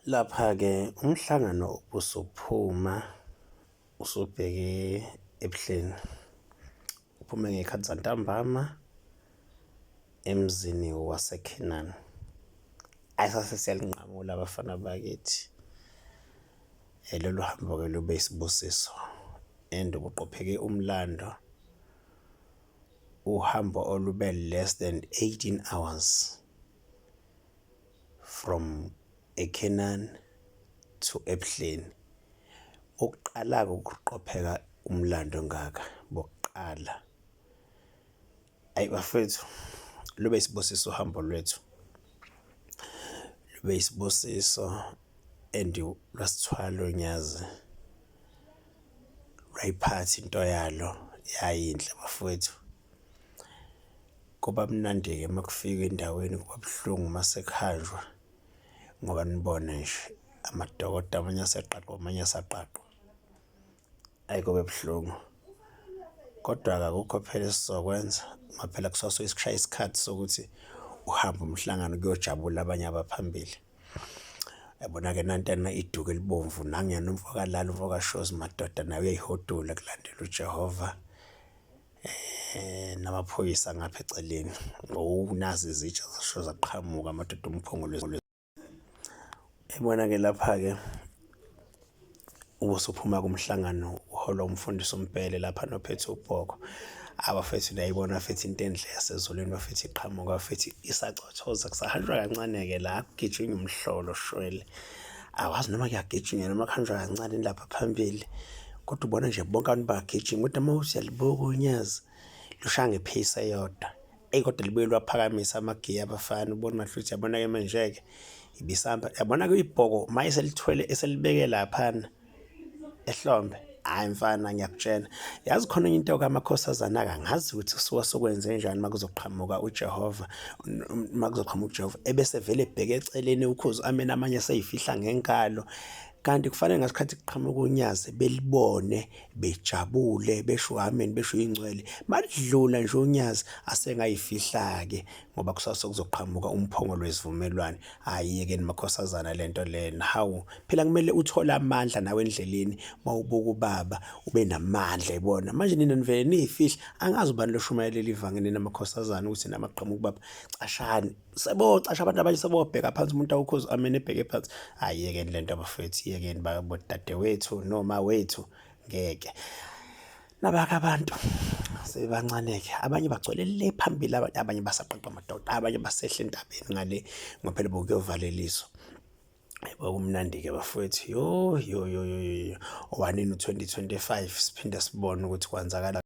Lapha-ke umhlangano ubusuphuma usubheke eBuhleni, uphume ngey'khathi zantambama emzini waseKhenani. Ayi sase siyalinqamula abafana bakithi. Lolu hambo-ke lube isibusiso and kuqopheke umlando, uhambo olube less than 18 hours from eKhenani to eBuhleni. Ukuqala-ke ukuqopheka umlando ongaka bokuqala. Ayi bafethu, lube isibusiso uhambo lwethu, lube isibusiso and lwasithwala unyazi, lwayiphatha into yalo yayinhle bafowethu. Kuba mnandi-ke uma kufikwa endaweni kuba buhlungu uma sekuhanjwa ngoba nibone nje amadokodo amanye aseqaqwa amanye asaqaqwa. Ayi kube buhlungu kodwa-ke akukho phela esizokwenza ngoba phela kusuke sekushaya isikhathi sokuthi uhambe umhlangano kuyojabula abanye abaphambili. Yabona-ke nantana iduku elibomvu nanguyena umfo kaLala umfo kaShozi madoda naye uyayihodula kulandela uJehova. Namaphoyisa ngapha eceleni. Oh, nazi izitsha zasho zaqhamuka amadoda umphongolo. Yabona-ke lapha-ke ubusuphuma kumhlangano uholwa umfundisi uMbhele lapha nophethe ubhoko. Abafethu niyayibona futhi into enhle yasezulwini bafethu iqhamuka futhi isacothoza kusahanjwa kancane-ke la kugijinywa umhlolo shwele. Awazi noma kuyagijinywa noma kuhanjwa kancane lapha phambili kodwa ubona nje bonke abantu bagijima kodwa uma uthi uyalibuka unyazi lushaya ngepheyisi eyodwa. Eyi kodwa libuye lwaphakamisa amagiya abafana ubona manje ukuthi yabona-ke manje-ke ibisamba yabona-ke ibhoko maye selithwele eselibeke laphana ehlombe hhayi mfana ngiyakutshela yazi khona enye into kamakhosazana akangazi ukuthi kusuka sokwenze njani uma kuzoqhamuka uJehova uma kuzoqhamuka uJehova ebese vele ebheke eceleni ukhozi amene amanye eseyifihla ngenkalo kanti kufanele ngasikhathi kuqhamuka unyazi belibone bejabule besho amen besho ingcwele malidlula nje unyazi asengayifihla-ke ngoba kusasa kuzoqhamuka umphongolo wesivumelwano hhayi yekeni makhosazana lento lena hawu phela kumele uthole amandla nawe endleleni mawubuka ubaba ube namandla yibona manje nina nivele niyifihla angazi ubani loshumayeleli ivangeli nina makhosazana ukuthi namaqhamuka ubaba cashani sebocasha abantu abanye sebobheka phansi umuntu awukhozi amene ebheke phansi hayi yekeni lento abafethu yekeni bodadewethu noma wethu ngeke nabaka abantu sebebancaneke abanye bagcwele le phambili abanye basaqoqa amadoda abanye basehla entabeni ngale ngoba phela bokuyovaleliswa Kwakumnandi-ke bafowethu, yo yo yo yo yo, owanini u-2025 siphinde sibone ukuthi kwenzakala.